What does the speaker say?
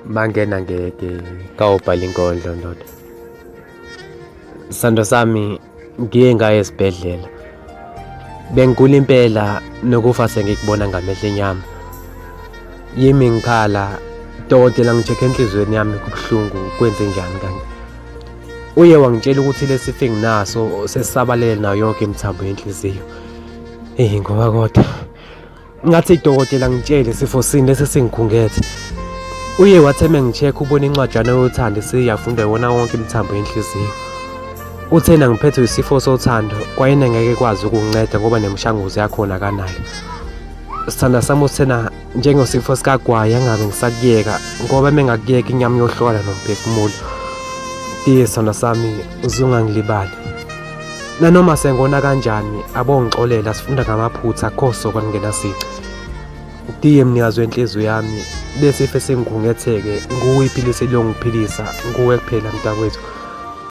Bangena ngeke kawubhala inkondlo ndoda. Sando sami ngiye ngaye esibhedlela. Bengigula impela nokufa sengikubona ngamehlo enyama. Yimi ngikhala dokotela ngi-check enhliziyweni yami kubuhlungu kwenze njani kanye. Uye wangitshela ukuthi lesifo enginaso sesisabalele nayo yonke imithambo yenhliziyo. Eyi ngoba kodwa Ngathi dokotela ngitshele sifo sini lesi singikhungethe. Uye wathi eme ngi-check ubona incwajana yothando esiyafunda yona wonke imithambo yenhliziyo. Uthena ngiphethwe isifo sothando kwayena ngeke kwazi ukunginceda ngoba nemishanguzo yakhona akanayo. Sithanda sami uthena njengosifo sikagwayi angabe ngisakuyeka ngoba mengakuyeka inyama iyohlukana nomphefumulo. Iye sithanda sami uzungangilibali. Nanoma sengona kanjani abongixolela sifunda ngamaphutha akho soka kungena sici. Diye mnikazi wenhliziyo yami lesife sengikhungetheke nguwe iphilisi eliyongiphilisa nguwe kuphela mntakwethu.